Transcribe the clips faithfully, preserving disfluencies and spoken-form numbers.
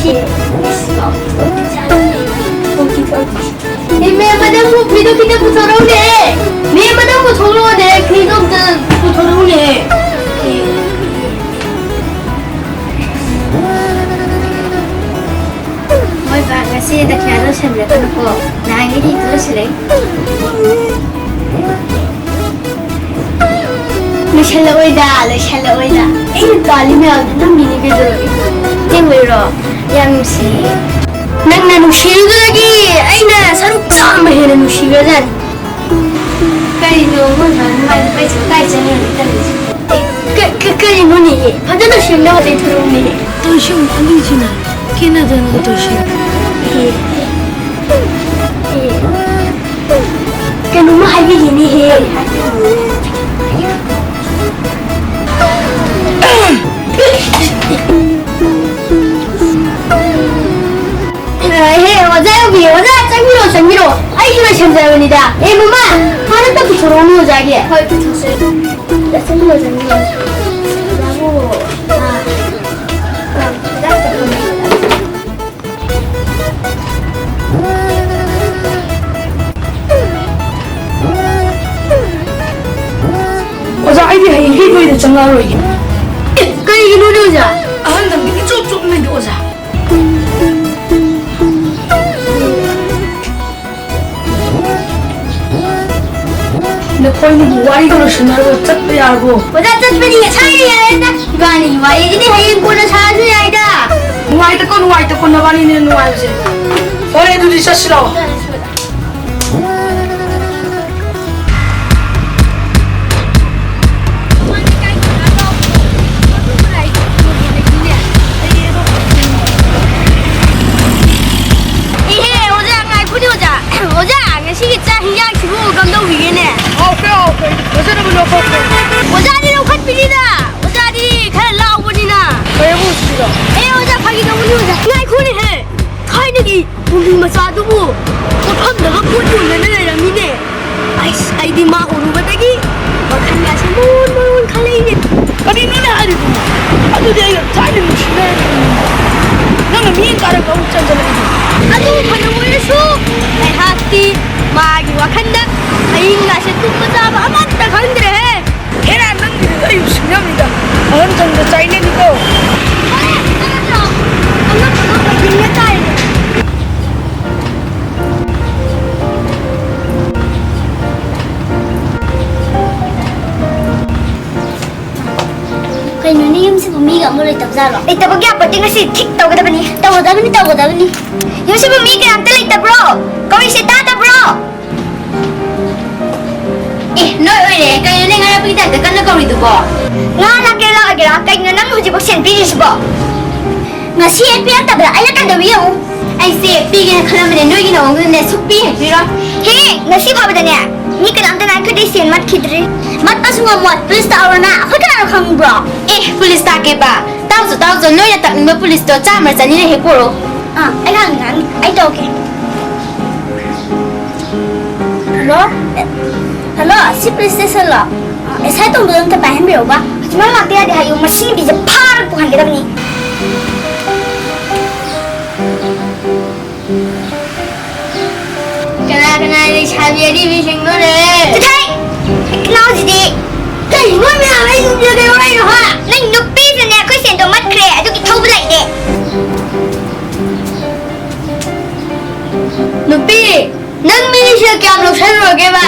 ꯑꯦ, ꯃꯦꯝ, ꯃꯦꯝ, ꯃꯦꯝ, ꯃꯦꯝ, ꯐꯤꯗꯣ ꯈꯤꯇ ꯄꯨꯊꯣꯔꯛꯎꯅꯦ꯫ ꯃꯦꯝ, ꯃꯦꯝ, ꯄꯨꯊꯣꯔꯛꯑꯣꯅꯦ꯫ ꯐꯤꯗꯣ ꯑꯝꯇ ꯄꯨꯊꯣꯔꯛꯎꯅꯦ꯫ ꯍꯣꯏ ꯕꯥ, ꯉꯁꯤ ꯗꯈꯤꯅꯥ ꯂꯣꯏꯁꯟꯕꯤꯔꯛꯀꯅꯨꯀꯣ꯫ ꯅꯍꯥꯟꯒꯩꯗꯤ ꯍꯦꯛꯇ ꯂꯣꯏꯁꯤꯜꯂꯛꯏ꯫ ꯂꯣꯏꯁꯜꯂꯛꯑꯣꯏꯗ, ꯂꯣꯏꯁꯜꯂꯛꯑꯣꯏꯗ꯫ ꯑꯩꯅ ꯇꯥꯜꯂꯤ ꯃꯌꯥꯝꯗꯣ ꯅꯪꯒꯤꯅꯤ ꯀꯩꯗꯧꯔꯒꯦ? ꯑꯁꯦꯡꯕꯩꯔꯣ? ꯌꯥꯝ ꯅꯨꯡꯁꯤꯌꯦ꯫ ꯅꯪꯅ ꯅꯨꯡꯁꯤꯔꯨꯕꯗꯒꯤ ꯑꯩꯅ ꯁꯔꯨꯛ ꯆꯥꯝꯃ ꯍꯦꯟꯅ ꯅꯨꯡꯁꯤꯈ꯭ꯔꯖꯥꯠꯅꯤ꯫ ꯀꯔꯤꯅꯣ ꯃꯣꯏ ꯃꯥ ꯅꯨꯡꯉꯥꯏꯇꯕꯩꯁꯦ ꯀꯥꯏ ꯆꯠꯂꯤꯅꯣ ꯇꯧꯔꯤꯁꯦ? ꯀ-, ꯀ-, ꯀꯔꯤꯅꯣꯅꯦ? ꯐꯖꯅ ꯁꯦꯝꯅꯕ ꯇꯩꯊꯣꯔꯛꯎꯅꯦ꯫ ꯇꯧꯔꯤꯁꯤ ꯑꯅꯤꯁꯤꯅ ꯈꯦꯠꯅꯗꯅ ꯇꯧꯔꯤꯁꯤ꯫ ꯑꯦ, ꯑꯦ, ꯀꯩꯅꯣꯝꯃ ꯍꯥꯏꯕꯤꯒꯦꯅꯦꯍꯦ꯫ ꯑꯦꯍꯦ, ꯑꯣꯖꯥ ꯌꯧꯕꯤꯔꯦ꯫ ꯑꯣꯖꯥ, ꯆꯪꯕꯤꯔꯣ, ꯆꯪꯕꯤꯔꯣ꯫ ꯑꯩꯁꯨ ꯂꯣꯏꯁꯟꯖꯔꯕꯅꯤꯗ꯫ ꯑꯦ, ꯃꯃꯥ, ꯐꯥꯟ ꯑꯝꯇ ꯄꯨꯊꯣꯔꯛꯎꯅꯦ ꯑꯣꯖꯥꯒꯤ꯫ ꯍꯣꯏ, ꯄꯨꯊꯣꯛꯆꯔꯦ꯫ ꯆꯪꯕꯤꯔꯣ, ꯆꯪꯕꯤꯔꯣ꯫ ꯑꯣꯖꯥꯕꯨ, ꯑ, ꯑ, ꯑꯣꯖꯥ ꯆꯠꯂꯣꯅꯦ꯫ ꯑꯣꯖꯥ, ꯑꯩꯗꯤ ꯍꯌꯦꯡꯗꯒꯤ ꯅꯣꯏꯗ ꯆꯪꯉꯛꯑꯔꯣꯏꯒꯦ꯫ ꯑꯦ, ꯀꯔꯤꯒꯤꯅꯣꯅꯦ ꯑꯣꯖꯥ? ꯑꯍꯜ ꯂꯃꯟ ꯏꯆꯣꯞ ꯆꯣꯞꯅꯩꯗ ꯑꯣꯖꯥ꯫ ꯅꯈꯣꯏꯅꯤꯒꯤ ꯋꯥꯔꯤꯗꯣ ꯂꯣꯏꯁꯤꯟꯅꯔꯒ ꯆꯠꯄ ꯌꯥꯔꯕꯣ? ꯑꯣꯖꯥ, ꯆꯠꯄꯗꯤ ꯉꯁꯥꯏꯅ ꯌꯥꯔꯦꯗ꯫ ꯏꯕꯥꯅꯤꯒꯤ ꯋꯥꯔꯤꯁꯤꯗꯤ ꯍꯌꯦꯡ ꯀꯣꯟꯅ ꯁꯥꯔꯁꯨ ꯌꯥꯏꯗ꯫ ꯅꯨꯡꯉꯥꯏꯇꯀꯣ, ꯅꯨꯡꯉꯥꯏꯇꯀꯣ, ꯅꯕꯥꯅꯤꯅꯦ ꯅꯨꯡꯉꯥꯏꯕꯁꯦ꯫ ꯐꯔꯦ, ꯑꯗꯨꯗꯤ ꯆꯠꯁꯤ ꯂꯥꯛꯑꯣ꯫ ꯏꯍꯦ, ꯑꯣꯖꯥ, ꯉꯥꯏꯈꯣꯅꯦ, ꯑꯣꯖꯥ꯫ ꯑꯣꯖꯥ, ꯉꯁꯤꯒꯤ ꯆꯥꯛ ꯍꯤꯟꯖꯥꯡꯁꯤꯕꯨ ꯀꯝꯗꯧꯕꯤꯒꯦꯅꯦ? ꯍꯥꯎꯈ꯭ꯔꯦ, ꯍꯥꯎꯈ꯭ꯔꯦ꯫ ꯐꯖꯅꯕꯨ ꯂꯧꯈꯠꯈ꯭ꯔꯦ꯫ ꯑꯣꯖꯥꯗꯤ ꯂꯧꯈꯠꯄꯤꯅꯤꯗ꯫ ꯑꯣꯖꯥꯗꯤ ꯈꯔ ꯂꯥꯎꯕꯅꯤꯅ꯫ ꯀꯩ ꯑꯃꯨꯛ ꯁꯤꯗ? ꯑꯦ, ꯑꯣꯖꯥ, ꯐꯥꯒꯤ ꯇꯧꯕꯅꯤ, ꯑꯣꯖꯥ꯫ ꯉꯥꯏꯈꯣꯅꯦꯍꯦ꯫ ꯊꯥꯏꯅꯒꯤ ꯅꯨꯄꯤ ꯃꯆꯥꯗꯨꯕꯨ ꯄꯣꯠꯐꯝꯗꯒ ꯄꯣꯠ ꯌꯣꯟꯗꯅ ꯂꯩꯔꯝꯃꯤꯅꯦ꯫ ꯑꯩꯁ, ꯑꯩꯗꯤ ꯃꯥ ꯎꯔꯨꯕꯗꯒꯤ ꯋꯥꯈꯜꯒꯥꯁꯦ ꯃꯑꯣꯟ ꯃꯑꯣꯟ ꯈꯜꯂꯛꯏꯅꯦ꯫ ꯀꯔꯤꯅꯣꯅꯦ ꯍꯥꯏꯔꯤꯗꯨꯕꯨ? ꯑꯗꯨꯗꯤ ꯑꯩꯒ ꯊꯥꯏꯅ ꯅꯨꯡꯁꯤꯅꯔꯝꯕꯅꯤ꯫ ꯅꯪꯅ ꯃꯤ ꯖꯥꯠꯂꯣ? ꯂꯩꯇꯕꯒꯤ ꯑꯄꯣꯠꯇꯤ ꯉꯁꯤ ꯊꯤꯛ ꯇꯧꯒꯗꯕꯅꯤ꯫ ꯇꯧꯒꯗꯕꯅꯤ, ꯇꯧꯒꯗꯕꯅꯤ꯫ ꯌꯨꯝꯁꯤꯕꯨ ꯃꯤ ꯀꯅꯥꯝꯇ ꯂꯩꯇꯕ꯭ꯔꯣ? ꯀꯧꯔꯤꯁꯦ ꯇꯥꯗꯕ꯭ꯔꯣ? ꯑꯦ, ꯅꯣꯏ ꯑꯣꯏꯔꯦ꯫ ꯀꯩꯅꯣ ꯅꯪ ꯉꯔꯥꯡꯒꯤ ꯇꯥꯏꯞꯇ ꯀꯟꯅ ꯀꯧꯔꯤꯗꯨꯕꯣ? ꯉꯥ ꯂꯥꯛꯀꯦꯔꯥ ꯂꯥꯛꯑꯒꯦꯔꯥ? ꯀꯩꯅꯣ ꯅꯪ ꯍꯧꯖꯤꯛꯐꯥꯎ ꯁꯦꯟ ꯄꯤꯔꯤꯁꯤꯕꯣ? ꯉꯁꯤ ꯑꯩ ꯄꯤꯔꯛꯇꯕꯗ ꯑꯩꯅ ꯀꯩꯗꯧꯏ ꯌꯦꯡꯉꯨ꯫ ꯑꯩꯁꯦ ꯄꯤꯒꯦꯅ ꯈꯜꯂꯝꯕꯅꯦ, ꯅꯣꯏꯒꯤ ꯅꯑꯣꯡꯗꯨꯅꯅꯦ ꯁꯨꯛꯄꯤ ꯍꯦꯛ ꯄꯤꯔꯣꯏ꯫ ꯍꯦ, ꯉꯁꯤ ꯐꯥꯎꯕꯗꯅꯦ ꯃꯤ ꯀꯅꯥꯝꯇꯅ ꯑꯩꯈꯣꯏꯗꯩ ꯁꯦꯟ ꯃꯠꯈꯤꯗ꯭ꯔꯤ꯫ ꯃꯠꯄꯁꯨ ꯉꯝꯃꯣꯏ, ꯄꯨꯂꯤꯁ ꯇꯥꯛꯑꯣꯔꯣ ꯅꯪ? ꯑꯩꯈꯣꯏ ꯀꯅꯥꯅꯣ ꯈꯪꯕ꯭ꯔꯣ? ꯑꯦ, ꯄꯨꯂꯤꯁ ꯇꯥꯛꯀꯦꯕ? ꯇꯥꯎꯁꯨ ꯇꯥꯎꯁꯨ, ꯅꯣꯏꯅ ꯇꯥꯛꯅꯤꯡꯕ ꯄꯨꯂꯤꯁꯇꯣ ꯆꯥꯝꯃꯔ ꯆꯅꯤꯔ ꯍꯦꯛ ꯄꯨꯔꯛꯑꯣ꯫ ꯑꯥ, ꯑꯩ ꯉꯥꯡꯅꯤ, ꯉꯥꯡꯅꯤ, ꯑꯩ ꯇꯧꯒꯦ꯫ ꯍꯜꯂꯣ? ꯍꯜꯂꯣ, ꯁꯤ ꯄꯨꯂꯤꯁ ꯁ꯭ꯇꯦꯁꯟꯂꯣ? ꯑꯦꯁ ꯑꯥꯏ ꯇꯣꯝꯕꯗꯣ ꯑꯝꯇ ꯄꯥꯏꯍꯟꯕꯤꯔꯛꯎꯕ꯫ ꯍꯧꯖꯤꯛꯃꯛ ꯂꯥꯛꯇ ꯌꯥꯗꯦ ꯍꯥꯏꯌꯨ, ꯃꯁꯤ ꯅꯨꯄꯤꯁꯦ ꯐꯥꯔꯒ ꯄꯨꯍꯟꯒꯗꯕꯅꯤ꯫ ꯀꯅꯥ ꯀꯅꯥ ꯂꯩꯁꯥꯕꯤ ꯑꯔꯤꯕꯤꯁꯤꯡꯅꯣꯅꯦ? ꯆꯠꯊꯩ! ꯀꯅꯥ ꯍꯧꯖꯤꯛꯇꯤ? ꯀꯩ ꯃꯣꯏ ꯃꯌꯥꯝ ꯑꯩ ꯅꯨꯄꯤꯗ ꯀꯩ ꯋꯥꯔꯤꯅꯣ, ꯍꯥ? ꯅꯪ ꯅꯨꯄꯤꯗꯨꯅꯦ ꯑꯩꯈꯣꯏ ꯁꯦꯟꯗꯣ ꯃꯠꯈ꯭ꯔꯦ, ꯑꯗꯨꯒꯤ ꯊꯧꯕ ꯂꯥꯛꯏꯅꯦ꯫ ꯅꯨꯄꯤ, ꯅꯪ ꯃꯤꯁꯦ ꯀꯌꯥꯝ ꯂꯧꯁꯜꯂꯨꯔꯒꯦꯕ?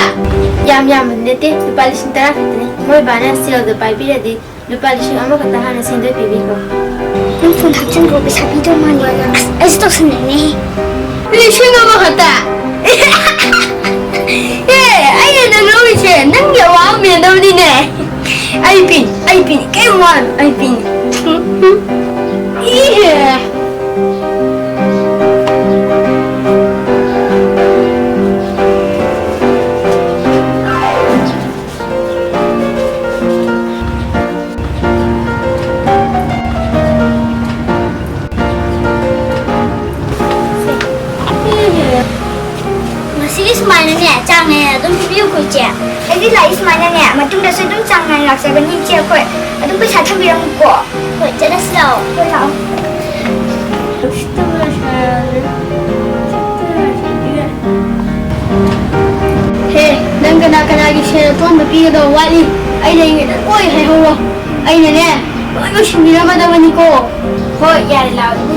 ꯌꯥꯝ ꯌꯥꯝꯕꯗꯤ ꯅꯠꯇꯦ, ꯂꯨꯄꯥ ꯂꯤꯁꯤꯡ ꯇꯔꯥ ꯈꯛꯇꯅꯤ꯫ ꯃꯣꯏ ꯕꯥꯅ ꯁꯦꯜꯗꯣ ꯄꯥꯏꯕꯤꯔꯗꯤ ꯂꯨꯄꯥ ꯂꯤꯁꯤꯡ ꯑꯃꯈꯛꯇ ꯍꯥꯟꯅ ꯁꯦꯟꯗꯣꯏ ꯄꯤꯕꯤꯈꯣ꯫ ꯅꯪ ꯐꯣꯟ ꯍꯥꯞꯆꯤꯟꯈ꯭ꯔꯣ, ꯄꯩꯁꯥ ꯄꯤꯗꯧ ꯃꯥꯜꯂꯦ꯫ ꯑꯁ, ꯑꯩꯁꯨ ꯇꯧꯁꯟꯅꯤꯡꯉꯦ꯫ ꯂꯤꯁꯤꯡ ꯑꯃꯈꯛꯇ? ꯑꯦ, ꯑꯩꯅ ꯅꯪ ꯂꯧꯔꯤꯁꯦ ꯅꯪꯒꯤ ꯑꯋꯥꯕ ꯃꯦꯟꯅꯕꯅꯤꯅꯦ꯫ ꯑꯩ ꯄꯤꯅꯤ, ꯑꯩ ꯄꯤꯅꯤ, ꯀꯩꯝ ꯋꯥꯒꯅꯨ, ꯑꯩ ꯄꯤꯅꯤ꯫ ꯏꯍꯦ꯫ ꯉꯁꯤꯒꯤ ꯁꯨꯃꯥꯏꯅꯅꯦ, ꯆꯥꯡ ꯅꯥꯏꯅ ꯑꯗꯨꯝ ꯄꯤꯕꯤꯌꯨꯀꯣ, ꯏꯆꯦ꯫ ꯑꯩꯗꯤ ꯂꯥꯛꯏ ꯁꯨꯃꯥꯏꯅꯅꯦ, ꯃꯇꯨꯡꯗꯁꯨ ꯑꯗꯨꯝ ꯆꯥꯡ ꯅꯥꯏꯅ ꯂꯥꯛꯆꯒꯅꯤ, ꯏꯆꯦ꯫ ꯑꯩꯈꯣꯏ ꯑꯗꯨꯝ ꯄꯩꯁꯥ ꯊꯝꯕꯤꯔꯝꯃꯨꯀꯣ꯫ ꯍꯣꯏ, ꯆꯠꯂꯁꯤ ꯂꯥꯛꯑꯣ꯫ ꯍꯣꯏ, ꯂꯥꯛꯑꯣ꯫ ꯍꯦ, ꯅꯪ ꯀꯅꯥ ꯀꯅꯥꯒꯤ ꯁꯦꯜ ꯑꯇꯣꯟꯕ ꯄꯤꯒꯗꯕ ꯋꯥꯠꯂꯤ? ꯑꯩ ꯂꯩꯔꯤꯉꯩꯗ ꯂꯣꯏ ꯍꯥꯏꯍꯧꯔꯣ꯫ ꯑꯩꯅꯅꯦ, ꯂꯣꯏ ꯂꯣꯏꯁꯤꯟꯕꯤꯔꯝꯃꯗꯕꯅꯤꯀꯣ꯫ ꯍꯣꯏ, ꯌꯥꯔꯦ, ꯂꯥꯛꯑꯣ꯫